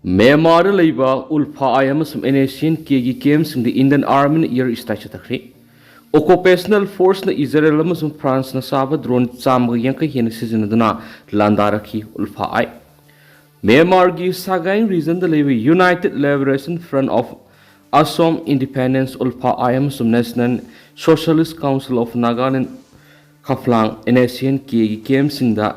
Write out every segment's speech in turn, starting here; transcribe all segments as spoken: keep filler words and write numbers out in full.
ꯃ꯭ꯌꯥꯟꯃꯥꯔꯗ ꯂꯩꯕ ꯎꯜꯐꯥ ꯑꯥꯏ ꯑꯃꯁꯨꯡ N S C N ꯀꯦꯒꯤ ꯀꯦꯝꯞꯁꯤꯡꯗ ꯏꯟꯗꯤꯌꯟ ꯑꯥꯔꯃꯤꯅ ꯏꯌꯔ ꯁ꯭ꯇ꯭ꯔꯥꯏꯛ ꯆꯠꯊꯈ꯭ꯔꯦ꯫ ꯑꯣꯀꯨꯄꯦꯁꯅꯦꯜ ꯐꯣꯔꯁꯅ ꯏꯖꯔꯦꯜ ꯑꯃꯁꯨꯡ ꯐ꯭ꯔꯥꯟꯁꯅ ꯁꯥꯕ ꯗ꯭ꯔꯣꯟ ꯆꯥꯝꯃꯒ ꯌꯥꯡꯈꯩ ꯍꯦꯟꯅ ꯁꯤꯖꯤꯟꯅꯗꯨꯅ ꯂꯥꯟꯗꯥꯔꯛꯈꯤ꯫ ꯎꯜꯐꯥ ꯑꯥꯏ ꯃ꯭ꯌꯥꯟꯃꯥꯔꯒꯤ ꯁꯥꯒꯥꯏꯡ ꯔꯤꯖꯟꯗ ꯂꯩꯕ United Liberation Front of Assam Independence, ꯎꯜꯐꯥ I ꯑꯃꯁꯨꯡ National Socialist Council of Nagaland, Khaplang, N S C N ꯀꯦꯒꯤ ꯀꯦꯝꯞꯁꯤꯡꯗ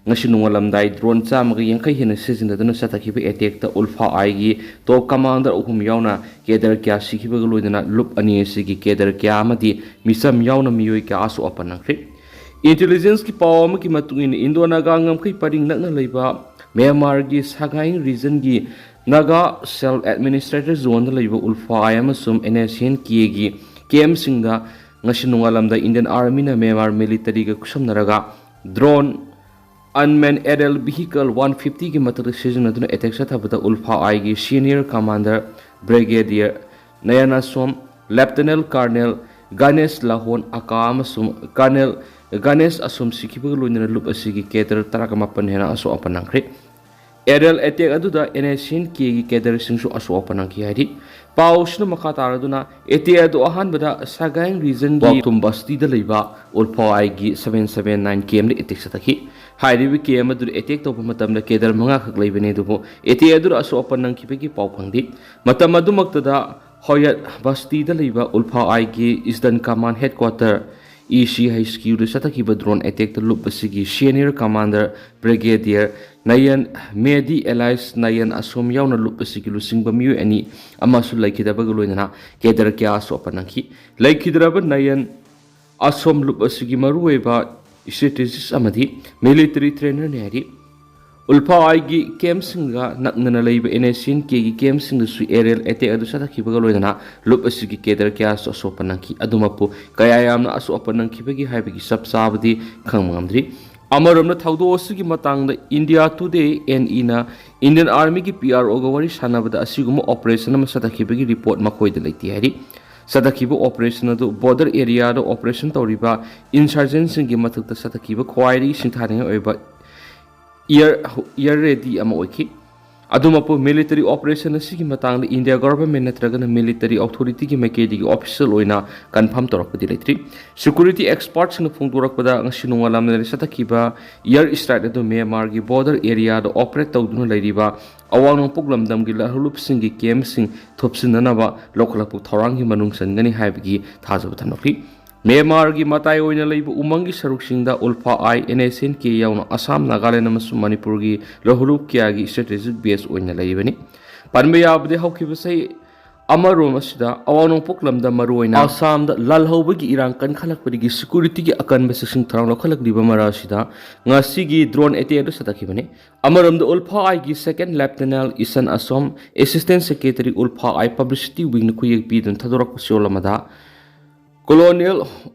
ꯉꯁꯤ ꯅꯣꯡꯉꯥꯜꯂꯝꯗꯥꯏ ꯗ꯭ꯔꯣꯟ ꯆꯥꯝꯃꯒ ꯌꯥꯡꯈꯩ ꯍꯦꯟꯅ ꯁꯤꯖꯤꯟꯅꯗꯨꯅ ꯆꯠꯊꯈꯤꯕ ꯑꯦꯇꯦꯛꯇ ꯎꯜꯐꯥ ꯑꯥꯏꯒꯤ ꯇꯣꯞ ꯀꯃꯥꯟꯗꯔ ꯑꯍꯨꯝ ꯌꯥꯎꯅ ꯀꯦꯗꯔ ꯀꯌꯥ ꯁꯤꯈꯤꯕꯒ ꯂꯣꯏꯅꯅ ꯂꯨꯞ ꯑꯅꯤ ꯑꯁꯤꯒꯤ ꯀꯦꯗꯔ ꯀꯌꯥ ꯑꯃꯗꯤ ꯃꯤꯆꯝ ꯌꯥꯎꯅ ꯃꯤꯑꯣꯏ ꯀꯌꯥ ꯑꯁꯣꯛ ꯑꯄꯟ ꯅꯪꯈ꯭ꯔꯦ꯫ ꯏꯟꯇꯦꯂꯤꯖꯦꯟꯁꯀꯤ ꯄꯥꯎ ꯑꯃꯒꯤ ꯃꯇꯨꯡ ꯏꯟꯅ, ꯏꯟꯗꯣ ꯅꯥꯒꯥ ꯉꯝꯈꯩ ꯄꯔꯤꯡ ꯅꯛꯅ ꯂꯩꯕ ꯃ꯭ꯌꯥꯟꯃꯥꯔꯒꯤ ꯁꯥꯒꯥꯏꯡ ꯔꯤꯖꯟꯒꯤ ꯅꯥꯒꯥ ꯁꯦꯜꯐ ꯑꯦꯗꯃꯤꯅꯤꯁꯇ꯭ꯔꯦꯇꯦꯠ ꯖꯣꯟꯗ ꯂꯩꯕ ꯎꯜꯐꯥ ꯑꯥꯏ ꯑꯃꯁꯨꯡ ꯑꯦꯟ ꯑꯦꯁ ꯁꯤ ꯑꯦꯟ ꯀꯦꯒꯤ ꯀꯦꯝꯞꯁꯤꯡꯗ ꯉꯁꯤ ꯅꯣꯡꯉꯥꯜꯂꯝꯗ ꯏꯟꯗꯤꯌꯟ ꯑꯥꯔꯃꯤꯅ ꯃ꯭ꯌꯥꯟꯃꯥꯔ ꯃꯤꯂꯤꯇꯔꯤꯒ ꯈꯨꯠꯁꯝꯅꯔꯒ drone, unmanned aerial vehicle one ꯐꯤꯐꯇꯤꯒꯤ ꯃꯊꯛꯇ ꯁꯤꯖꯤꯟꯅꯗꯨꯅ ꯑꯦꯇꯦꯛ ꯆꯠꯊꯕꯗ ꯎꯜꯐꯥ ꯑꯥꯏꯒꯤ ꯁꯤꯅꯤꯌꯔ ꯀꯃꯥꯟꯗꯔ ꯕ꯭ꯔꯤꯒꯦꯗꯤꯌꯔ ꯅꯌꯟ ꯑꯁꯣꯝ, ꯂꯦꯐꯇꯤꯅꯦꯟ ꯀꯔꯅꯦꯜ ꯒꯥꯅꯦꯁ ꯂꯥꯍꯣꯟ ꯑꯀꯥ ꯑꯃꯁꯨꯡ ꯀꯔꯅꯦꯜ ꯒꯥꯅꯦꯁ ꯑꯁꯣꯝ ꯁꯤꯈꯤꯕꯒ ꯂꯣꯏꯅꯅ ꯂꯨꯞ ꯑꯁꯤꯒꯤ ꯀꯦꯗꯔ ꯇꯔꯥꯃꯥꯄꯟ ꯍꯦꯟꯅ ꯑꯁꯣꯛ ꯑꯄꯟ ꯅꯪꯈ꯭ꯔꯦ꯫ ꯑꯦꯔꯤꯌꯦꯜ ꯑꯦꯇꯦꯛ ꯑꯗꯨꯗ ꯑꯦꯟ ꯑꯦꯁ ꯁꯤ ꯑꯦꯟ ꯀꯦꯒꯤ ꯀꯦꯗꯔꯁꯤꯡꯁꯨ ꯑꯁꯣꯛ ꯑꯄꯟ ꯅꯪꯈꯤ ꯍꯥꯏꯔꯤ꯫ ꯄꯥꯎ ꯑꯁꯤꯅ ꯃꯈꯥ ꯇꯥꯔꯗꯨꯅ, ꯑꯦꯇꯦꯛ ꯑꯗꯨ ꯑꯍꯥꯟꯕꯗ ꯁꯥꯒꯥꯏꯡ ꯔꯤꯖꯟꯒꯤ ꯋꯥꯛꯊꯨꯝ ꯕꯁꯇꯤꯗ ꯂꯩꯕ ꯎꯜꯐꯥ ꯑꯥꯏꯒꯤ ꯁꯚꯦꯟ ꯁꯚꯦꯟ ꯅꯥꯏꯟ ꯀꯦꯝꯞꯇ ꯑꯦꯇꯦꯛ ꯆꯠꯊꯈꯤ꯫ ꯍꯥꯏꯔꯤꯕ ꯀꯦꯝꯞ ꯑꯗꯨꯗ ꯑꯦꯇꯦꯛ ꯇꯧꯕ ꯃꯇꯝꯗ ꯀꯦꯗꯔ ꯃꯉꯥꯈꯛ ꯂꯩꯕꯅꯤ, ꯑꯗꯨꯕꯨ ꯑꯦꯇꯦꯛ ꯑꯗꯨꯗ ꯑꯁꯣꯛ ꯑꯄꯟ ꯅꯪꯈꯤꯕꯒꯤ ꯄꯥꯎ ꯐꯪꯗꯦ꯫ ꯃꯇꯝ ꯑꯗꯨꯃꯛꯇꯗ ꯍꯣꯌꯠ ꯕꯁꯇꯤꯗ ꯂꯩꯕ ꯎꯜꯐꯥ ꯑꯥꯏꯒꯤ ꯏꯁꯇꯔꯟ ꯀꯃꯥꯟ ꯍꯦꯗꯀ꯭ꯋꯥꯇꯔ, ꯏ ꯁꯤ ꯑꯩꯆ ꯀ꯭ꯌꯨꯗ ꯆꯠꯊꯈꯤꯕ ꯗ꯭ꯔꯣꯟ ꯑꯦꯇꯦꯛꯇ ꯂꯨꯞ ꯑꯁꯤꯒꯤ ꯁꯤꯅꯤꯌꯔ ꯀꯃꯥꯟꯗꯔ ꯕ꯭ꯔꯤꯒꯦꯗꯤꯌꯔ ꯅꯌꯟ, ꯃꯦꯗꯤ ꯑꯦꯂꯥꯏꯁ ꯅꯌꯟ ꯑꯁꯣꯝ ꯌꯥꯎꯅ ꯂꯨꯞ ꯑꯁꯤꯒꯤ ꯂꯨꯆꯤꯡꯕ ꯃꯤꯑꯣꯏ ꯑꯅꯤ ꯑꯃꯁꯨ ꯂꯩꯈꯤꯗꯕꯒ ꯂꯣꯏꯅꯅ ꯀꯦꯗꯔ ꯀꯌꯥ ꯑꯁꯣꯛ ꯑꯄꯟ ꯅꯪꯈꯤ꯫ ꯂꯩꯈꯤꯗ꯭ꯔꯕ ꯅꯌꯟ ꯑꯁꯣꯝ ꯂꯨꯞ ꯑꯁꯤꯒꯤ ꯃꯔꯨꯑꯣꯏꯕ ꯁ꯭ꯇ꯭ꯔꯦꯇꯦꯖꯤꯁ ꯑꯃꯗꯤ ꯃꯤꯂꯤꯇꯔꯤ ꯇ꯭ꯔꯦꯅꯔꯅꯤ ꯍꯥꯏꯔꯤ꯫ ꯎꯜꯐꯥ ꯑꯥꯏꯒꯤ ꯀꯦꯝꯞꯁꯤꯡꯒ ꯅꯛꯅꯅ ꯂꯩꯕ and S C N ꯀꯦꯒꯤ ꯀꯦꯝꯞꯁꯤꯡꯗꯁꯨ Ariel attack ꯑꯗꯨ ꯆꯠꯊꯈꯤꯕꯒ ꯂꯣꯏꯅꯅ ꯂꯨꯞ ꯑꯁꯤꯒꯤ ꯀꯦꯗꯔ ꯀꯌꯥꯁꯨ ꯑꯁꯣꯛ ꯑꯄꯟ ꯅꯪꯈꯤ꯫ ꯑꯗꯨꯃꯛꯄꯨ ꯀꯌꯥ ꯌꯥꯝꯅ ꯑꯁꯣꯛ ꯑꯄꯟ ꯅꯪꯈꯤꯕꯒꯦ ꯍꯥꯏꯕꯒꯤ ꯆꯞ ꯆꯥꯕꯗꯤ ꯈꯪꯕ ꯉꯝꯗ꯭ꯔꯤ꯫ ꯑꯃꯔꯣꯝꯗ ꯊꯧꯗꯣꯛ ꯑꯁꯤꯒꯤ ꯃꯇꯥꯡꯗ ꯏꯟꯗꯤꯌꯥ ꯇꯨꯗꯦ ꯑꯦꯟ ꯏꯅ ꯏꯟꯗꯤꯌꯟ ꯑꯥꯔꯃꯤꯒꯤ ꯄꯤ ꯑꯥꯔ ꯑꯣꯒ ꯋꯥꯔꯤ ꯁꯥꯟꯅꯕꯗ ꯑꯁꯤꯒꯨꯝꯕ ꯑꯣꯄꯔꯦꯁꯟ ꯑꯃ ꯆꯠꯊꯈꯤꯕꯒꯤ ꯔꯤꯄꯣꯔꯠ ꯃꯈꯣꯏꯗ ꯂꯩꯇꯦ ꯍꯥꯏꯔꯤ꯫ ꯆꯠꯊꯈꯤꯕ ꯑꯣꯄꯔꯦꯁꯟ ꯑꯗꯨ ꯕꯣꯔꯗꯔ ꯑꯦꯔꯤꯌꯥꯗ ꯑꯣꯄꯔꯦꯁꯟ ꯇꯧꯔꯤꯕ ꯏꯟꯁꯔꯖꯦꯟꯁꯤꯡꯒꯤ ꯃꯊꯛꯇ ꯆꯠꯊꯈꯤꯕ ꯈ꯭ꯋꯥꯏꯗꯒꯤ ꯁꯤꯡꯊꯥꯅꯤꯡꯉꯥꯏ ꯑꯣꯏꯕ ꯏꯌꯔ, ꯏꯌꯔ ꯔꯦꯗꯤ ꯑꯃ ꯑꯣꯏꯈꯤ꯫ ꯑꯗꯨꯃꯛꯄꯨ, military operation ꯑꯁꯤꯒꯤ ꯃꯇꯥꯡꯗ India government ꯅꯠꯇ꯭ꯔꯒꯅ military authority ꯒꯤ ꯃꯥꯏꯀꯩꯗꯒꯤ official ꯑꯣꯏꯅ confirm ꯇꯧꯔꯛꯄꯗꯤ ꯂꯩꯇ꯭ꯔꯤ꯫ Security expert ꯁꯤꯡꯅ ꯐꯣꯡꯗꯣꯔꯛꯄꯗ, ꯉꯁꯤ ꯅꯣꯡꯉꯥꯜꯂꯝꯗꯥꯏꯗ ꯆꯠꯊꯈꯤꯕ air strike ꯑꯗꯨ ꯃ꯭ꯌꯥꯟꯃꯥꯔꯒꯤ border area ꯗ operate ꯇꯧꯗꯨꯅ ꯂꯩꯔꯤꯕ ꯑꯋꯥꯡ ꯅꯣꯡꯄꯣꯛ ꯂꯝꯗꯝꯒꯤ ꯂꯜꯍꯧꯂꯨꯞꯁꯤꯡꯒꯤ camp ꯁꯤꯡ ꯊꯨꯞꯁꯤꯟꯅꯅꯕ ꯂꯧꯈꯠꯂꯛꯄ ꯊꯧꯔꯥꯡꯒꯤ ꯃꯅꯨꯡ ꯆꯟꯒꯅꯤ ꯍꯥꯏꯕꯒꯤ ꯊꯥꯖꯕ ꯊꯝꯂꯛꯂꯤ꯫ ꯃ꯭ꯌꯥꯟꯃꯥꯔꯒꯤ ꯃꯇꯥꯏ ꯑꯣꯏꯅ ꯂꯩꯕ ꯎꯃꯪꯒꯤ ꯁꯔꯨꯛꯁꯤꯡꯗ ꯎꯜꯐꯥ ꯑꯥꯏ, ꯑꯦꯟ ꯑꯦꯁ ꯑꯦꯟ ꯀꯦ ꯌꯥꯎꯅ ꯑꯁꯥꯝ, ꯅꯥꯒꯥꯂꯦꯟ ꯑꯃꯁꯨꯡ ꯃꯅꯤꯄꯨꯔꯒꯤ ꯂꯜꯍꯧꯂꯨꯞ ꯀꯌꯥꯒꯤ strategic base ꯑꯣꯏꯅ ꯂꯩꯔꯤꯕꯅꯤ꯫ ꯄꯟꯕ ꯌꯥꯕꯗꯤ, ꯍꯧꯈꯤꯕ ꯆꯍꯤ ꯑꯃꯔꯣꯝ ꯑꯁꯤꯗ ꯑꯋꯥꯡ ꯅꯣꯡꯄꯣꯛ ꯂꯝꯗꯝ, ꯃꯔꯨꯑꯣꯏꯅ ꯑꯁꯥꯝꯗ ꯂꯥꯜꯍꯧꯕꯒꯤ ꯏꯔꯥꯡ ꯀꯟꯈꯠꯂꯛꯄꯗꯒꯤ security ꯒꯤ ꯑꯀꯟꯕ ꯆꯦꯛꯁꯤꯟ ꯊꯧꯔꯥꯡ ꯂꯧꯈꯠꯂꯛꯂꯤꯕ ꯃꯔꯛ ꯑꯁꯤꯗ ꯉꯁꯤꯒꯤ drone attack ꯑꯗꯨ ꯆꯠꯊꯈꯤꯕꯅꯤ꯫ ꯑꯃꯔꯣꯝꯗ, ꯎꯜꯐꯥ ꯑꯥꯏꯒꯤ second lieutenant ꯏꯁꯟ ꯑꯁꯣꯝ, assistant secretary ꯎꯜꯐꯥ ꯑꯥꯏ publicity wing ꯅ ꯈꯨꯌꯦꯛ ꯄꯤꯗꯨꯅ ꯊꯥꯗꯣꯔꯛꯄ ꯆꯦꯔꯣꯜ ꯑꯃꯗ, Colonial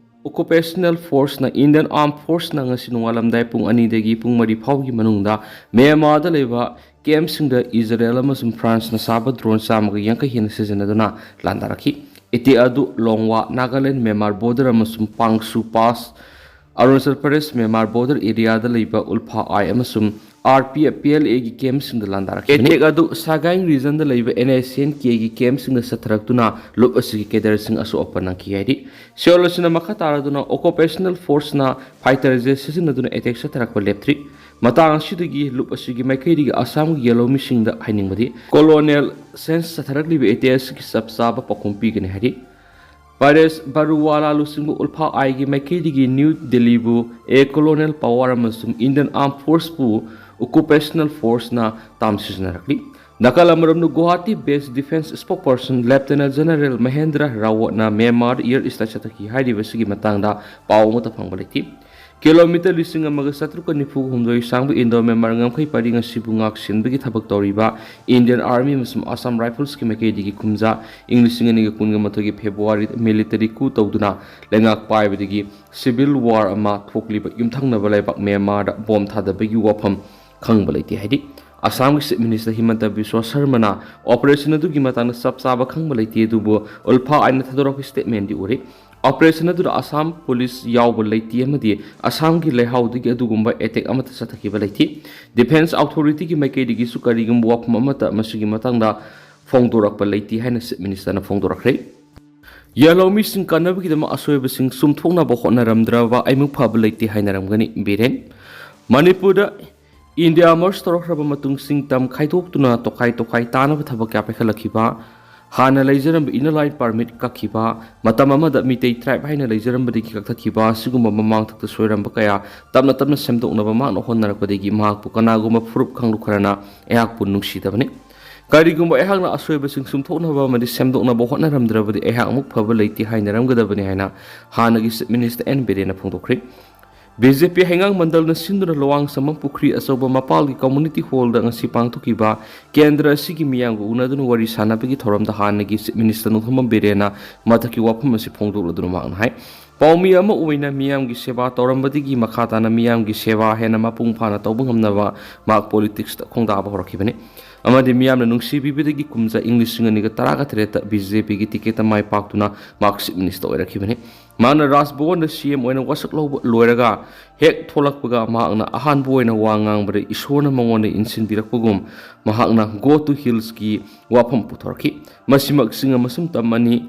Occupational Force ꯅ, Indian Armed Force ꯅ ꯉꯁꯤ ꯅꯣꯡꯉꯥꯜꯂꯝꯗꯥꯏ ꯄꯨꯡ ꯑꯅꯤꯗꯒꯤ ꯄꯨꯡ ꯃꯔꯤ ꯐꯥꯎꯒꯤ ꯃꯅꯨꯡꯗ ꯃ꯭ꯌꯥꯟꯃꯥꯔꯗ ꯂꯩꯕ camp ꯁꯤꯡꯗ ꯏꯖꯔꯦꯜ ꯑꯃꯁꯨꯡ ꯐ꯭ꯔꯥꯟꯁꯅ ꯁꯥꯕ drone ꯆꯥꯝꯃꯒ ꯌꯥꯡꯈꯩ ꯍꯦꯟꯅ ꯁꯤꯖꯤꯟꯅꯗꯨꯅ ꯂꯥꯟꯗꯥꯔꯛꯈꯤ꯫ Attack ꯑꯗꯨ ꯂꯣꯡꯋꯥ, ꯅꯥꯒꯥꯂꯦꯟ, ꯃ꯭ꯌꯥꯟꯃꯥꯔ border ꯑꯃꯁꯨꯡ Pangsu pass, Arunachal Pradesh, Myanmar border area ꯗ ꯂꯩꯕ ꯎꯜꯐꯥ ꯑꯥꯏ ꯑꯃꯁꯨꯡ R P F, P L A ꯒꯤ camp ꯁꯤꯡꯗ ꯂꯥꯟꯗꯥꯔꯛꯈꯤꯕꯅꯤ꯫ Attack ꯑꯗꯨ ꯁꯥꯒꯥꯏꯡ region ꯗ ꯂꯩꯕ ꯑꯦꯟ ꯑꯦꯁ ꯑꯦꯟ ꯀꯦ ꯒꯤ camp ꯁꯤꯡꯗ ꯆꯠꯊꯔꯛꯇꯨꯅ ꯂꯨꯞ ꯑꯁꯤꯒꯤ cadre ꯁꯤꯡ ꯑꯁꯣꯛ ꯑꯄꯟ ꯅꯪꯈꯤ ꯍꯥꯏꯔꯤ꯫ ꯆꯦꯔꯣꯜ ꯑꯁꯤꯅ ꯃꯈꯥ ꯇꯥꯔꯗꯨꯅ, Occupational Force ꯅ fighter jet ꯁꯤꯖꯤꯟꯅꯗꯨꯅ attack ꯆꯠꯊꯔꯛꯄ ꯂꯦꯞꯇ꯭ꯔꯤ꯫ ꯃꯇꯥꯡ ꯑꯁꯤꯗꯒꯤ ꯂꯨꯞ ꯑꯁꯤꯒꯤ ꯃꯥꯏꯀꯩꯗꯒꯤ ꯑꯁꯥꯝꯒꯤ ꯌꯦꯜꯍꯧꯃꯤꯁꯤꯡꯗ ꯍꯥꯏꯅꯤꯡꯕꯗꯤ, Colonial Sense ꯆꯠꯊꯔꯛꯂꯤꯕ attack ꯑꯁꯤꯒꯤ ꯆꯞ ꯆꯥꯕ ꯄꯥꯎꯈꯨꯝ ꯄꯤꯒꯅꯤ ꯍꯥꯏꯔꯤ꯫ ꯄꯥꯔꯦꯁ ꯕꯔꯨꯋꯥꯂꯥ ꯂꯨꯆꯤꯡꯕ ꯎꯜꯐꯥ ꯑꯥꯏꯒꯤ ꯃꯥꯏꯀꯩꯗꯒꯤ ꯅ꯭ꯌꯨ ꯗꯤꯜꯂꯤꯕꯨ a colonial power ꯑꯃꯁꯨꯡ Indian Armed Force ꯄꯨ occupational force ꯅ term ꯁꯤꯖꯤꯟꯅꯔꯛꯂꯤ꯫ ꯅꯥꯀꯜ ꯑꯃꯔꯣꯝꯗ, Guwahati based defence spokesperson Lieutenant General Mahendra ꯔꯥꯋꯠꯅ ꯃ꯭ꯌꯥꯟꯃꯥꯔꯗ air strike ꯆꯠꯊꯈꯤ ꯍꯥꯏꯔꯤꯕ ꯑꯁꯤꯒꯤ ꯃꯇꯥꯡꯗ ꯄꯥꯎ ꯑꯃꯠꯇ ꯐꯪꯕ ꯂꯩꯇꯦ꯫ Kilometre ꯂꯤꯁꯤꯡ ꯑꯃꯒ ꯆꯥꯇ꯭ꯔꯨꯛꯀ ꯅꯤꯐꯨ ꯍꯨꯝꯗꯣꯏ ꯁꯥꯡꯕ ꯏꯟꯗꯣ ꯃ꯭ꯌꯥꯟꯃꯥꯔ ꯉꯝꯈꯩ ꯄꯔꯤꯡ ꯑꯁꯤꯕꯨ ꯉꯥꯛ ꯁꯦꯟꯕꯒꯤ ꯊꯕꯛ ꯇꯧꯔꯤꯕ Indian Army ꯑꯃꯁꯨꯡ Assam Rifles ꯀꯤ ꯃꯥꯏꯀꯩꯗꯒꯤ ꯀꯨꯝꯖꯥ ꯏꯪ ꯂꯤꯁꯤꯡ ꯑꯅꯤꯒ ꯀꯨꯟꯒ ꯃꯥꯊꯣꯏꯒꯤ February military coup ꯇꯧꯗꯨꯅ ꯂꯩꯉꯥꯛ ꯄꯥꯏꯕꯗꯒꯤ civil war ꯑꯃ ꯊꯣꯛꯂꯤꯕ ꯌꯨꯝꯊꯪꯅꯕ ꯂꯩꯕꯥꯛ ꯃ꯭ꯌꯥꯟꯃꯥꯔꯗ bomb ꯊꯥꯗꯕꯒꯤ ꯋꯥꯐꯝ ꯈꯪꯕ ꯂꯩꯇꯦ ꯍꯥꯏꯔꯤ꯫ ꯑꯁꯥꯝꯒꯤ Chief Minister ꯍꯤꯃꯟꯇ ꯕꯤꯁ꯭ꯋ ꯁꯔꯃꯅ operation ꯑꯗꯨꯒꯤ ꯃꯇꯥꯡꯗ ꯆꯞ ꯆꯥꯕ ꯈꯪꯕ ꯂꯩꯇꯦ, ꯑꯗꯨꯕꯨ ꯎꯜꯐꯥ ꯑꯥꯏꯅ ꯊꯥꯗꯣꯔꯛꯄ statement ꯗꯤ ꯎꯔꯤ꯫ ꯑꯣꯄꯔꯦꯁꯟ ꯑꯗꯨꯗ ꯑꯁꯥꯝ ꯄꯨꯂꯤꯁ ꯌꯥꯎꯕ ꯂꯩꯇꯦ ꯑꯃꯗꯤ ꯑꯁꯥꯝꯒꯤ ꯂꯩꯍꯥꯎꯗꯒꯤ ꯑꯗꯨꯒꯨꯝꯕ ꯑꯦꯇꯦꯛ ꯑꯃꯠꯇ ꯆꯠꯊꯈꯤꯕ ꯂꯩꯇꯦ꯫ ꯗꯤꯐꯦꯟꯁ ꯑꯣꯊꯣꯔꯤꯇꯤꯒꯤ ꯃꯥꯏꯀꯩꯗꯒꯤꯁꯨ ꯀꯔꯤꯒꯨꯝꯕ ꯋꯥꯐꯝ ꯑꯃꯠꯇ ꯃꯁꯤꯒꯤ ꯃꯇꯥꯡꯗ ꯐꯣꯡꯗꯣꯔꯛꯄ ꯂꯩꯇꯦ ꯍꯥꯏꯅ ꯆꯤꯐ ꯃꯤꯅꯤꯁꯇꯔꯅ ꯐꯣꯡꯗꯣꯔꯛꯈ꯭ꯔꯦ꯫ ꯌꯦꯜꯍꯧꯃꯤꯁꯤꯡ ꯀꯟꯅꯕꯒꯤꯗꯃꯛ ꯑꯁꯣꯏꯕꯁꯤꯡ ꯆꯨꯝꯊꯣꯛꯅꯕ ꯍꯣꯠꯅꯔꯝꯗ꯭ꯔꯕ ꯑꯩꯃꯨꯛ ꯐꯕ ꯂꯩꯇꯦ ꯍꯥꯏꯅꯔꯝꯒꯅꯤ ꯕꯤꯔꯦꯟ꯫ ꯃꯅꯤꯄꯨꯔꯗ ꯏꯟꯗꯤꯌꯥ ꯃꯔꯁ ꯇꯧꯔꯛꯈ꯭ꯔꯕ ꯃꯇꯨꯡ ꯁꯤꯡꯇꯝ ꯈꯥꯏꯗꯣꯛꯇꯨꯅ ꯇꯣꯈꯥꯏ ꯇꯣꯈꯥꯏ ꯇꯥꯅꯕ ꯊꯕꯛ ꯀꯌꯥ ꯄꯥꯏꯈꯠꯂꯛꯈꯤꯕ, ꯍꯥꯟꯅ ꯂꯩꯖꯔꯝꯕ ꯏꯅꯔ ꯂꯥꯏꯟ ꯄꯥꯔꯃꯤꯠ ꯀꯛꯈꯤꯕ, ꯃꯇꯝ ꯑꯃꯗ ꯃꯤꯇꯩ ꯇ꯭ꯔꯥꯏꯕ ꯍꯥꯏꯅ ꯂꯩꯖꯔꯝꯕꯗꯒꯤ ꯀꯛꯊꯠꯈꯤꯕ, ꯑꯁꯤꯒꯨꯝꯕ ꯃꯃꯥꯡ ꯊꯛꯇ ꯁꯣꯏꯔꯝꯕ ꯀꯌꯥ ꯇꯞꯅ ꯇꯞꯅ ꯁꯦꯝꯗꯣꯛꯅꯕ ꯃꯍꯥꯛꯅ ꯍꯣꯠꯅꯔꯛꯄꯗꯒꯤ ꯃꯍꯥꯛꯄꯨ ꯀꯅꯥꯒꯨꯝꯕ ꯐꯨꯔꯨꯞ ꯀꯥꯡꯂꯨꯞ ꯈꯔꯅ ꯑꯩꯍꯥꯛꯄꯨ ꯅꯨꯡꯁꯤꯗꯕꯅꯤ꯫ ꯀꯔꯤꯒꯨꯝꯕ ꯑꯩꯍꯥꯛꯅ ꯑꯁꯣꯏꯕꯁꯤꯡ ꯆꯨꯝꯊꯣꯛꯅꯕ ꯑꯃꯗꯤ ꯁꯦꯝꯗꯣꯛꯅꯕ ꯍꯣꯠꯅꯔꯝꯗ꯭ꯔꯕꯗꯤ ꯑꯩꯍꯥꯛ ꯑꯃꯨꯛ ꯐꯕ ꯂꯩꯇꯦ ꯍꯥꯏꯅꯔꯝꯒꯗꯕꯅꯤ ꯍꯥꯏꯅ ꯍꯥꯟꯅꯒꯤ ꯆꯤꯐ ꯃꯤꯅꯤꯁꯇꯔ ꯑꯦꯟ ꯕꯤꯔꯦꯟꯅ ꯐꯣꯡꯗꯣꯛꯈ꯭ꯔꯦ꯫ ꯕꯤ ꯖꯦ ꯄꯤ ꯍꯩꯉꯥꯡ ꯃꯟꯗꯜꯅ ꯁꯤꯟꯗꯨꯅ ꯂꯋꯥꯡ ꯁꯝꯕꯝ ꯄꯨꯈ꯭ꯔꯤ ꯑꯆꯧꯕ ꯃꯄꯥꯜꯒꯤ ꯀꯝꯃꯨꯅꯤꯇꯤ ꯍꯣꯜꯗ ꯉꯁꯤ ꯄꯥꯡꯊꯣꯛꯈꯤꯕ ꯀꯦꯟꯗ꯭ꯔ ꯑꯁꯤꯒꯤ ꯃꯤꯌꯥꯝꯒ ꯎꯅꯗꯨꯅ ꯋꯥꯔꯤ ꯁꯥꯟꯅꯕꯒꯤ ꯊꯧꯔꯝꯗ ꯍꯥꯟꯅꯒꯤ ꯆꯤꯐ ꯃꯤꯅꯤꯁꯇꯔ ꯅꯣꯡꯊꯣꯝꯕꯝ ꯕꯤꯔꯦꯟꯅ ꯃꯊꯛꯀꯤ ꯋꯥꯐꯝ ꯑꯁꯤ ꯐꯣꯡꯗꯣꯛꯂꯗꯨꯅ ꯃꯍꯥꯛꯅ ꯍꯥꯏ, ꯄꯥꯎꯃꯤ ꯑꯃ ꯑꯣꯏꯅ ꯃꯤꯌꯥꯝꯒꯤ ꯁꯦꯕꯥ ꯇꯧꯔꯝꯕꯗꯒꯤ ꯃꯈꯥ ꯇꯥꯅ ꯃꯤꯌꯥꯝꯒꯤ ꯁꯦꯕꯥ ꯍꯦꯟꯅ ꯃꯄꯨꯡ ꯐꯥꯅ ꯇꯧꯕ ꯉꯝꯅꯕ ꯃꯍꯥꯛ ꯄꯣꯂꯤꯇꯤꯛꯁꯇ ꯈꯣꯡꯗꯥꯕ ꯍꯧꯔꯛꯈꯤꯕꯅꯤ ꯑꯃꯗꯤ ꯃꯤꯌꯥꯝꯅ ꯅꯨꯡꯁꯤꯕꯤꯕꯗꯒꯤ ꯀꯨꯝꯖꯥ ꯏꯪ ꯂꯤꯁꯤꯡ ꯑꯅꯤꯒ ꯇꯔꯥꯒ ꯇꯔꯦꯠꯇ ꯕꯤ ꯖꯦ ꯄꯤꯒꯤ ꯇꯤꯀꯦꯠꯇ ꯃꯥꯏ ꯄꯥꯛꯇꯨꯅ ꯃꯍꯥꯛ ꯆꯤꯐ ꯃꯤꯅꯤꯁꯇꯔ ꯑꯣꯏꯔꯛꯈꯤꯕꯅꯤ꯫ ꯃꯍꯥꯛꯅ ꯔꯥꯖ ꯚꯋꯟꯗ ꯁꯤ ꯑꯦꯝ ꯑꯣꯏꯅ ꯋꯥꯁꯛ ꯂꯧꯕ ꯂꯣꯏꯔꯒ ꯍꯦꯛ ꯊꯣꯛꯂꯛꯄꯒ ꯃꯍꯥꯛꯅ ꯑꯍꯥꯟꯕ ꯑꯣꯏꯅ ꯋꯥ ꯉꯥꯡꯕꯗ ꯏꯁꯣꯔꯅ ꯃꯉꯣꯟꯗ ꯏꯟꯁꯤꯟꯕꯤꯔꯛꯄꯒꯨꯝ ꯃꯍꯥꯛꯅ "Go to Hills"ꯀꯤ ꯋꯥꯐꯝ ꯄꯨꯊꯣꯔꯛꯈꯤ꯫ ꯃꯁꯤꯃꯛ ꯆꯤꯡ ꯑꯃꯁꯨꯡ ꯇꯝ ꯑꯅꯤ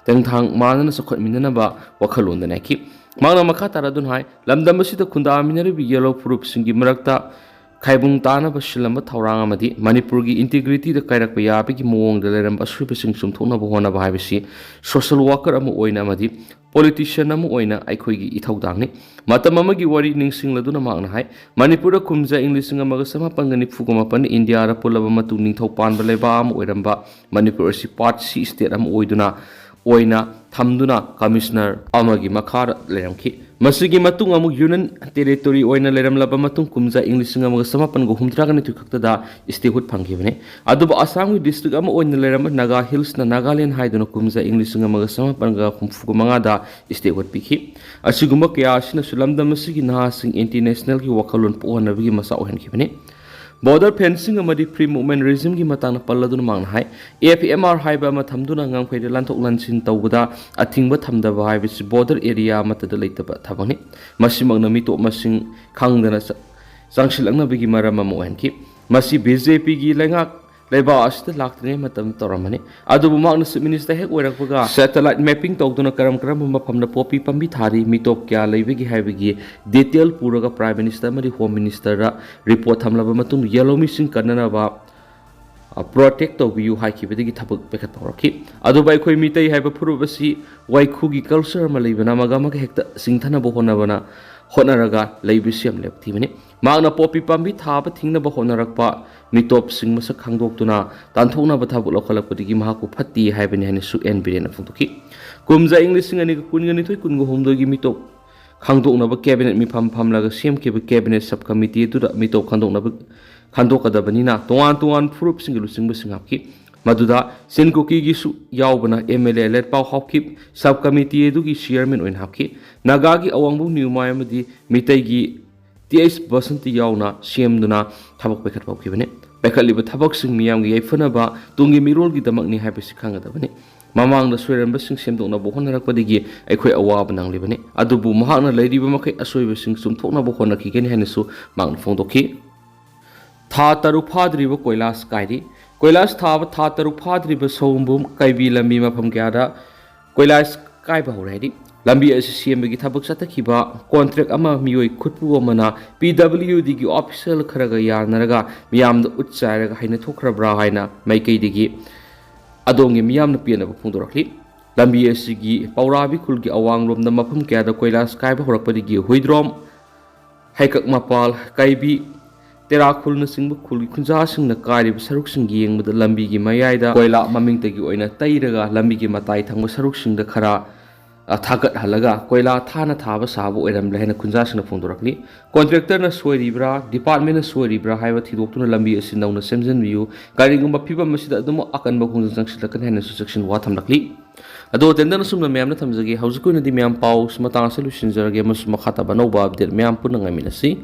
ꯇꯦꯡꯊꯥꯡ ꯃꯥꯟꯅꯅ ꯆꯥꯎꯈꯠꯃꯤꯟꯅꯅꯕ ꯋꯥꯈꯜꯂꯣꯟꯗ ꯅꯩꯈꯤ꯫ ꯃꯍꯥꯛꯅ ꯃꯈꯥ ꯇꯥꯔꯗꯨꯅ ꯍꯥꯏ, ꯂꯝꯗꯝ ꯑꯁꯤꯗ ꯈꯨꯟꯗꯥꯃꯤꯟꯅꯔꯤꯕ ꯌꯦꯜꯍꯧ ꯐꯨꯔꯨꯞꯁꯤꯡꯒꯤ ꯃꯔꯛꯇ ꯈꯥꯏꯕꯨꯡ ꯇꯥꯅꯕ ꯁꯤꯜꯂꯝꯕ ꯊꯧꯔꯥꯡ ꯑꯃꯗꯤ ꯃꯅꯤꯄꯨꯔꯒꯤ ꯏꯟꯇꯤꯒ꯭ꯔꯤꯇꯤꯗ ꯀꯥꯏꯔꯛꯄ ꯌꯥꯕꯒꯤ ꯃꯑꯣꯡꯗ ꯂꯩꯔꯝꯕ ꯑꯁꯣꯏꯕꯁꯤꯡ ꯆꯨꯝꯊꯣꯛꯅꯕ ꯍꯣꯠꯅꯕ ꯍꯥꯏꯕꯁꯤ ꯁꯣꯁꯦꯜ ꯋꯥꯀꯔ ꯑꯃ ꯑꯣꯏꯅ ꯑꯃꯗꯤ ꯄꯣꯂꯤꯇꯤꯁꯤꯌꯟ ꯑꯃ ꯑꯣꯏꯅ ꯑꯩꯈꯣꯏꯒꯤ ꯏꯊꯧꯗꯥꯡꯅꯤ꯫ ꯃꯇꯝ ꯑꯃꯒꯤ ꯋꯥꯔꯤ ꯅꯤꯡꯁꯤꯡꯂꯗꯨꯅ ꯃꯍꯥꯛꯅ ꯍꯥꯏ, ꯃꯅꯤꯄꯨꯔꯗ ꯀꯨꯝꯖꯥ ꯏꯪ ꯂꯤꯁꯤꯡ ꯑꯃꯒ ꯆꯃꯥꯄꯟꯒ ꯅꯤꯐꯨꯒ ꯃꯥꯄꯟꯗ ꯏꯟꯗꯤꯌꯥꯗ ꯄꯨꯜꯂꯕ ꯃꯇꯨꯡ ꯅꯤꯡꯊꯧ ꯄꯥꯟꯕ ꯂꯩꯕꯥꯛ ꯑꯃ ꯑꯣꯏꯔꯝꯕ ꯃꯅꯤꯄꯨꯔ ꯑꯁꯤ ꯄꯥꯔꯠ ꯁꯤ ꯁ꯭ꯇꯦꯠ ꯑꯃ ꯑꯣꯏꯗꯨꯅ ꯑꯣꯏꯅ ꯊꯝꯗꯨꯅ ꯀꯃꯤꯁꯅꯔ ꯑꯃꯒꯤ ꯃꯈꯥꯗ ꯂꯩꯔꯝꯈꯤ꯫ ꯃꯁꯤꯒꯤ ꯃꯇꯨꯡ ꯑꯃꯨꯛ ꯌꯨꯅꯤꯌꯟ ꯇꯦꯔꯤꯇꯣꯔꯤ ꯑꯣꯏꯅ ꯂꯩꯔꯝꯂꯕ ꯃꯇꯨꯡ ꯀꯨꯝꯖꯥ ꯏꯪ ꯂꯤꯁꯤꯡ ꯑꯃꯒ ꯆꯃꯥꯄꯟꯒ ꯍꯨꯝꯗ꯭ꯔꯥꯒ ꯅꯤꯊꯣꯏ ꯈꯛꯇꯗ ꯁ꯭ꯇꯦꯍꯨꯗ ꯐꯪꯈꯤꯕꯅꯤ꯫ ꯑꯗꯨꯕꯨ ꯑꯁꯥꯝꯒꯤ ꯗꯤꯁꯇ꯭ꯔꯤꯛ ꯑꯃ ꯑꯣꯏꯅ ꯂꯩꯔꯝꯕ ꯅꯥꯒꯥ ꯍꯤꯜꯁꯅ ꯅꯥꯒꯥꯂꯦꯟ ꯍꯥꯏꯗꯨꯅ ꯀꯨꯝꯖꯥ ꯏꯪ ꯂꯤꯁꯤꯡ ꯑꯃꯒ ꯆꯃꯥꯄꯟꯒ ꯍꯨꯝꯐꯨꯒ ꯃꯉꯥꯗ ꯁ꯭ꯇꯦꯍꯨꯗ ꯄꯤꯈꯤ꯫ ꯑꯁꯤꯒꯨꯝꯕ ꯀꯌꯥ ꯑꯁꯤꯅꯁꯨ ꯂꯝꯗꯝ ꯑꯁꯤꯒꯤ ꯅꯍꯥꯁꯤꯡ ꯏꯟꯇꯔꯅꯦꯁꯅꯦꯜꯒꯤ ꯋꯥꯈꯜꯂꯣꯟ ꯄꯣꯛꯍꯟꯅꯕꯒꯤ ꯃꯆꯥꯛ ꯑꯣꯏꯍꯟꯈꯤꯕꯅꯤ꯫ Border fencing ꯑꯃꯗꯤ free movement regimeꯒꯤ ꯃꯇꯥꯡꯗ ꯄꯜꯂꯗꯨꯅ ꯃꯍꯥꯛꯅ ꯍꯥꯏ, F M R ꯍꯥꯏꯕ ꯑꯃ ꯊꯝꯗꯨꯅ ꯉꯝꯈꯩꯗ ꯂꯥꯟꯊꯣꯛ ꯂꯥꯟꯁꯤꯟ ꯇꯧꯕꯗ ꯑꯊꯤꯡꯕ ꯊꯝꯗꯕ ꯍꯥꯏꯕꯁꯤ border area ꯑꯃꯠꯇꯗ ꯂꯩꯇꯕ ꯊꯕꯛꯅꯤ꯫ ꯃꯁꯤꯃꯛꯅ ꯃꯤꯇꯣꯞ ꯃꯁꯤꯡ ꯈꯪꯗꯅ ꯆ-, ꯆꯪꯁꯤꯜꯂꯛꯅꯕꯒꯤ ꯃꯔꯝ ꯑꯃ ꯑꯣꯏꯍꯟꯈꯤ꯫ ꯃꯁꯤ B J Pꯒꯤ ꯂꯩꯉꯥꯛ ꯂꯩꯕꯥꯛ ꯑꯁꯤꯗ ꯂꯥꯛꯇ꯭ꯔꯤꯉꯩ ꯃꯇꯝꯗ ꯇꯧꯔꯝꯕꯅꯤ꯫ ꯑꯗꯨꯕꯨ ꯃꯍꯥꯛꯅ Chief Minister ꯍꯦꯛ ꯑꯣꯏꯔꯛꯄꯒ satellite mapping ꯇꯧꯗꯨꯅ ꯀꯔꯝ ꯀꯔꯝꯕ ꯃꯐꯝꯗ ꯄꯣꯄꯤ ꯄꯥꯝꯕꯤ ꯊꯥꯔꯤ, ꯃꯤꯇꯣꯞ ꯀꯌꯥ ꯂꯩꯕꯒꯦ ꯍꯥꯏꯕꯒꯤ detail ꯄꯨꯔꯒ Prime Minister ꯑꯃꯗꯤ Home Ministerꯗ report ꯊꯝꯂꯕ ꯃꯇꯨꯡꯗ ꯌꯦꯜꯍꯧꯃꯤꯁꯤꯡ ꯀꯟꯅꯅꯕ, ꯑ, protect ꯇꯧꯕꯤꯌꯨ ꯍꯥꯏꯈꯤꯕꯗꯒꯤ ꯊꯕꯛ ꯄꯥꯏꯈꯠꯄ ꯍꯧꯔꯛꯈꯤ꯫ ꯑꯗꯨꯕꯨ ꯑꯩꯈꯣꯏ ꯃꯤꯇꯩ ꯍꯥꯏꯕ ꯐꯨꯔꯨꯞ ꯑꯁꯤ ꯋꯥꯏꯈꯨꯒꯤ culture ꯑꯃ ꯂꯩꯕꯅ ꯑꯃꯒ ꯑꯃꯒ ꯍꯦꯛꯇ ꯆꯤꯡꯊꯅꯕ ꯍꯣꯠꯅꯕꯅ, ꯍꯣꯠꯅꯔꯒ ꯂꯩꯕꯁꯤ ꯌꯥꯝ ꯂꯦꯞꯊꯤꯕꯅꯤ꯫ ꯃꯍꯥꯛꯅ ꯄꯣꯄꯤ ꯄꯥꯝꯕꯤ ꯊꯥꯕ ꯊꯤꯡꯅꯕ ꯍꯣꯠꯅꯔꯛꯄ ꯃꯤꯇꯣꯞꯁꯤꯡ ꯃꯁꯛ ꯈꯪꯗꯣꯛꯇꯨꯅ ꯇꯥꯟꯊꯣꯛꯅꯕ ꯊꯕꯛ ꯂꯧꯈꯠꯂꯛꯄꯗꯒꯤ ꯃꯍꯥꯛꯄꯨ ꯐꯠꯇꯦ ꯍꯥꯏꯕꯅꯤ ꯍꯥꯏꯅꯁꯨ N Birenꯅ ꯐꯣꯡꯗꯣꯛꯈꯤ꯫ ꯀꯨꯝꯖꯥ ꯏꯪ ꯂꯤꯁꯤꯡ ꯑꯅꯤꯒ ꯀꯨꯟꯒ ꯅꯤꯊꯣꯏ ꯀꯨꯟꯒ ꯍꯨꯝꯗꯣꯏꯒꯤ ꯃꯤꯇꯣꯞ ꯈꯪꯗꯣꯛꯅꯕ cabinet ꯃꯤꯐꯝ ꯐꯝꯂꯒ ꯁꯦꯝꯈꯤꯕ cabinet sub committee ꯑꯗꯨꯗ ꯃꯤꯇꯣꯞ ꯈꯪꯗꯣꯛꯅꯕ, ꯈꯪꯗꯣꯛꯀꯗꯕꯅꯤꯅ ꯇꯣꯉꯥꯟ ꯇꯣꯉꯥꯟꯕ ꯐꯨꯔꯨꯞꯁꯤꯡꯒꯤ ꯂꯨꯆꯤꯡꯕꯁꯤꯡ ꯍꯥꯞꯈꯤ꯫ ꯃꯗꯨꯗ ꯁꯤꯟ ꯀꯨꯀꯤꯒꯤꯁꯨ ꯌꯥꯎꯕꯅ M L A ꯂꯦꯠꯄꯥꯎ ꯍꯥꯞꯈꯤ, sub committee ꯑꯗꯨꯒꯤ chairman ꯑꯣꯏꯅ ꯍꯥꯞꯈꯤ꯫ ꯅꯥꯒꯥꯒꯤ ꯑꯋꯥꯡꯕ ꯅ꯭ꯌꯨꯃꯥꯏ ꯑꯃꯗꯤ ꯃꯤꯇꯩꯒꯤ T H ꯕꯁꯟꯇꯤ ꯌꯥꯎꯅ ꯁꯦꯝꯗꯨꯅ ꯊꯕꯛ ꯄꯥꯏꯈꯠꯄ ꯍꯧꯈꯤꯕꯅꯤ꯫ ꯄꯥꯏꯈꯠꯂꯤꯕ ꯊꯕꯛꯁꯤꯡ ꯃꯤꯌꯥꯝꯒꯤ ꯌꯥꯏꯐꯅꯕ, ꯇꯨꯡꯒꯤ ꯃꯤꯔꯣꯜꯒꯤꯗꯃꯛꯅꯤ ꯍꯥꯏꯕꯁꯤ ꯈꯪꯒꯗꯕꯅꯤ꯫ ꯃꯃꯥꯡꯗ ꯁꯣꯏꯔꯝꯕꯁꯤꯡ ꯁꯦꯝꯗꯣꯛꯅꯕ ꯍꯣꯠꯅꯔꯛꯄꯗꯒꯤ ꯑꯩꯈꯣꯏ ꯑꯋꯥꯕ ꯅꯪꯂꯤꯕꯅꯤ꯫ ꯑꯗꯨꯕꯨ ꯃꯍꯥꯛꯅ ꯂꯩꯔꯤꯕ ꯃꯈꯩ ꯑꯁꯣꯏꯕꯁꯤꯡ ꯆꯨꯝꯊꯣꯛꯅꯕ ꯍꯣꯠꯅꯈꯤꯒꯅꯤ ꯍꯥꯏꯅꯁꯨ ꯃꯍꯥꯛꯅ ꯐꯣꯡꯗꯣꯛꯈꯤ꯫ ꯊꯥ ꯇꯔꯨꯛ ꯐꯥꯗ꯭ꯔꯤꯕ ꯀꯣꯏꯂꯥꯁ ꯀꯥꯏꯔꯤ꯫ ꯀꯣꯏꯂꯥꯁ ꯊꯥꯕ ꯊꯥ ꯇꯔꯨꯛ ꯐꯥꯗ꯭ꯔꯤꯕ ꯁꯑꯣꯝꯕꯨꯡ ꯀꯩꯕꯤ ꯂꯝꯕꯤ ꯃꯐꯝ ꯀꯌꯥꯗ ꯀꯣꯏꯂꯥꯁ ꯀꯥꯏꯕ ꯍꯧꯔꯦ ꯍꯥꯏꯔꯤ꯫ ꯂꯝꯕꯤ ꯑꯁꯤ ꯁꯦꯝꯕꯒꯤ ꯊꯕꯛ ꯆꯠꯊꯈꯤꯕ contract ꯑꯃ ꯃꯤꯑꯣꯏ ꯈꯨꯠꯄꯨ ꯑꯃꯅ P W Dꯒꯤ official ꯈꯔꯒ ꯌꯥꯅꯔꯒ ꯃꯤꯌꯥꯝꯗ ꯎꯠ ꯆꯥꯏꯔꯒ ꯍꯩꯅꯊꯣꯛꯈ꯭ꯔꯕ꯭ꯔꯥ ꯍꯥꯏꯅ ꯃꯥꯏꯀꯩꯗꯒꯤ ꯑꯗꯣꯝꯒꯤ ꯃꯤꯌꯥꯝꯅ ꯄꯦꯟꯅꯕ ꯐꯣꯡꯗꯣꯔꯛꯂꯤ꯫ ꯂꯝꯕꯤ ꯑꯁꯤꯒꯤ ꯄꯧꯔꯥꯕꯤ ꯈꯨꯜꯒꯤ ꯑꯋꯥꯡꯂꯣꯝꯗ ꯃꯐꯝ ꯀꯌꯥꯗ ꯀꯣꯏꯂꯥꯁ ꯀꯥꯏꯕ ꯍꯧꯔꯛꯄꯗꯒꯤ ꯍꯨꯏꯗ꯭ꯔꯣꯝ, ꯍꯩꯀꯛ ꯃꯄꯥꯜ, ꯀꯩꯕꯤ, ꯇꯦꯔꯥꯈꯨꯜꯅꯆꯤꯡꯕ ꯈꯨꯜꯒꯤ ꯈꯨꯟꯖꯥꯁꯤꯡꯅ ꯀꯥꯏꯔꯤꯕ ꯁꯔꯨꯛꯁꯤꯡ ꯌꯦꯡꯕꯗ ꯂꯝꯕꯤꯒꯤ ꯃꯌꯥꯏꯗ ꯀꯣꯏꯂꯥ ꯃꯃꯤꯡꯇꯒꯤ ꯑꯣꯏꯅ ꯇꯩꯔꯒ ꯂꯝꯕꯤꯒꯤ ꯃꯇꯥꯏ ꯊꯪꯕ ꯁꯔꯨꯛꯁꯤꯡꯗ ꯈꯔ, ꯑ, ꯊꯥꯒꯠꯍꯜꯂꯒ ꯀꯣꯏꯂꯥ ꯊꯥꯅ ꯊꯥꯕ ꯁꯥꯕ ꯑꯣꯏꯔꯝꯂꯦ ꯍꯥꯏꯅ ꯈꯨꯟꯖꯥꯁꯤꯡꯅ ꯐꯣꯡꯗꯣꯔꯛꯂꯤ꯫ Contractorꯅ ꯁꯣꯏꯔꯤꯕ꯭ꯔꯥ, departmentꯅ ꯁꯣꯏꯔꯤꯕ꯭ꯔꯥ ꯍꯥꯏꯕ ꯊꯤꯗꯣꯛꯇꯨꯅ ꯂꯝꯕꯤ ꯑꯁꯤ ꯅꯧꯅ ꯁꯦꯝꯖꯤꯟꯕꯤꯌꯨ꯫ ꯀꯔꯤꯒꯨꯝꯕ ꯐꯤꯕꯝ ꯑꯁꯤꯗ ꯑꯗꯨꯃꯛ ꯑꯀꯟꯕ ꯈꯣꯡꯖꯪ ꯆꯪꯁꯤꯜꯂꯛꯀꯅꯤ ꯍꯥꯏꯅꯁꯨ ꯆꯦꯛꯁꯤꯟ ꯋꯥ ꯊꯝꯂꯛꯂꯤ꯫ ꯑꯗꯣ tender ꯑꯁꯨꯝꯅ ꯃꯌꯥꯝꯅ ꯊꯝꯖꯒꯦ꯫ ꯍꯧꯖꯤꯛꯀꯤ ꯑꯣꯏꯅꯗꯤ ꯃꯌꯥꯝ ꯄꯥꯎ ꯃꯇꯥꯡ ꯑꯁꯤ ꯂꯣꯏꯁꯤꯟꯖꯔꯒꯦ ꯑꯃꯁꯨꯡ ꯃꯈꯥ ꯇꯥꯕ ꯑꯅꯧꯕ update ꯃꯌꯥꯝ ꯄꯨꯟꯅ ꯉꯥꯏꯃꯤꯟꯅꯁꯤ꯫